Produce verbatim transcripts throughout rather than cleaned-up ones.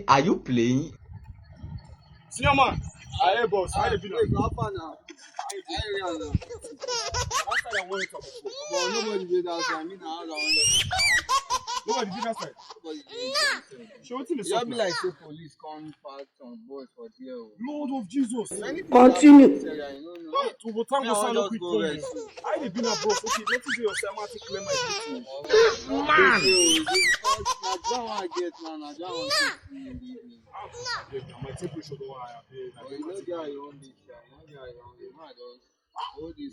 Are you playing? Senior man, I hear boss. How you be now? How far now? How you now? One side I want to talk. But nobody dey that side. Me na all I want. Nobody did that side. Nobody dey that side. Show wetin dey E just sup be now. Like say police come pack some boys for there o. Lord of Jesus. Anything Continue. That happen, I no know. What? We go thank Me, God I say wan no just quick go call rest. me. How you dey be now, bros? Okay, nothing dey your side. I wan take clear my throat. Man. Na that one I get now. Na that one keep me in the evening. Ah, abeg, na my temperature don high, abeg. But you no get your own dey shy. You no get your own dey. Man, just hold this.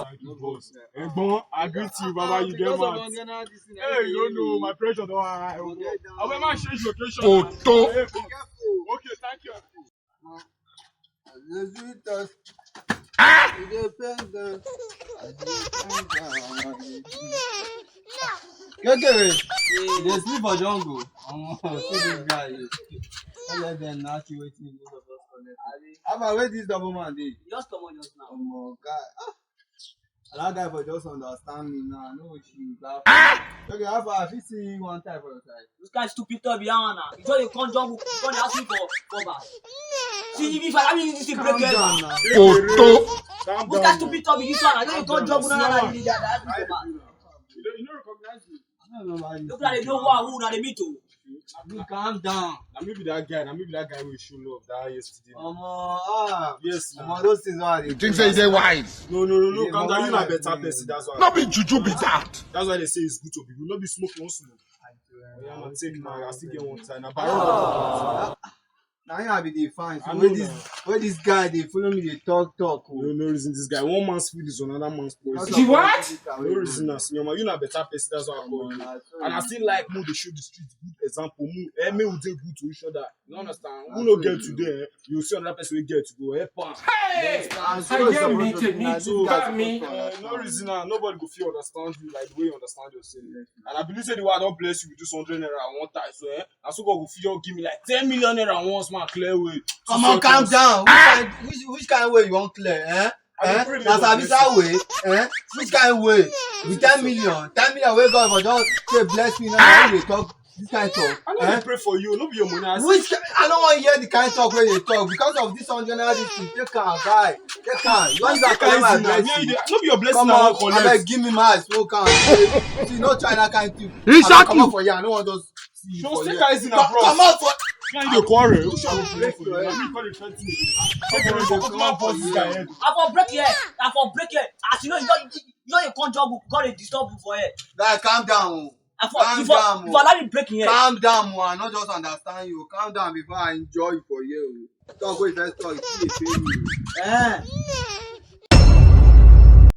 Thank you, boss. Egbon, I greet you, Baba. You get mad. Hey, you don't know, my pressure don high. Abeg, ma change location. Oto. Hey, boss. Okay, thank you. As they sweet us, e dey pain them. As they sweet us, Kekere, you dey sleep for jungle. Omo, see this guy. Don't let them knack you wetin you no suppose collect. How about where this double man dey? Just comot just now. Omo, guy. Ah. That guy for just understand me now. I know what you got. Okay, how far? I fit see one time for your side. This kind stupid talk be that one now. You just dey come jungle, you come dey ask me for for back. See, if I mean this thing break Calm head down now. Now. Oto. Calm Which down kind now. stupid talk be this one? I just dey come jungle now, now you dey ask me for back. You don't, you don't recognize me. I don't know why you. Look like they know who and who na dey meet o. You calm down. Na me be that guy. Na me be that guy wey show love that yesterday. Omo, ah. Yes, na. Omo, those things are. You think say you dey wise? No, no, no, no. Yeah, Calm but down. You why na you better dey person. That's why. No be juju be that. That's why they say it's good to be good. No be smoke, one smoke. Yeah, man, take now. I still get one time. Na barrel. Ah. Na him I be dey find. So I where know this now. Where this guy dey follow me dey talk talk o. No, no reason this guy. One man's food is another man's poison. Because of what? This guy No wey reason, as senior man. You na better person. That's why I call you. And I still like make they show the street good example. Make, eh, make we dey good to each other. You understand? Who no get today, eh, you see another person wey get to go help am. Hey! And I get me to me So, to me. eh, no reason, ah, nobody go fit understand you like the way you understand yourself. And I believe say the way I don bless you with this hundred naira one time, so, eh, I so God go fit just give me like ten million naira once, man, clear way. Come on, calm down. Which kind, which, which kind way you wan clear, eh? I dey Eh? pray make Na God Sabisa bless way, eh? Which kind way? With ten million, ten million wey God for just say bless me now, na you dey talk this kind talk, I no eh? dey pray for you. No be your money. I say, Which kind, I no wan hear the kind talk wey you dey talk because of this hundred naira this thing. Take am, guy. Take am. You wan use am collect my Easy now. Me and you blessing? dey, no be your blessing. Come I on, wan collect. Abeg, give me my smoke am. See, no try that kind thing. He Abeg, shock comot you. For here. I no wan just see you Just for take here. it easy now, bros. Comot for. Me and you dey quarrel. Who shall we pray for you? Na me call the threaten again. Come on, come on, force this guy head. I for break here. I for break here. As you know, you don you don dey come jungle, come dey disturb you for here. Guy, calm down. I for Calm you for down, you for allow me break here. Calm down, man. I no just understand you. Calm down before I enjoy you for here. Oh. Talk wey you first talk, you still dey pain me. Eh.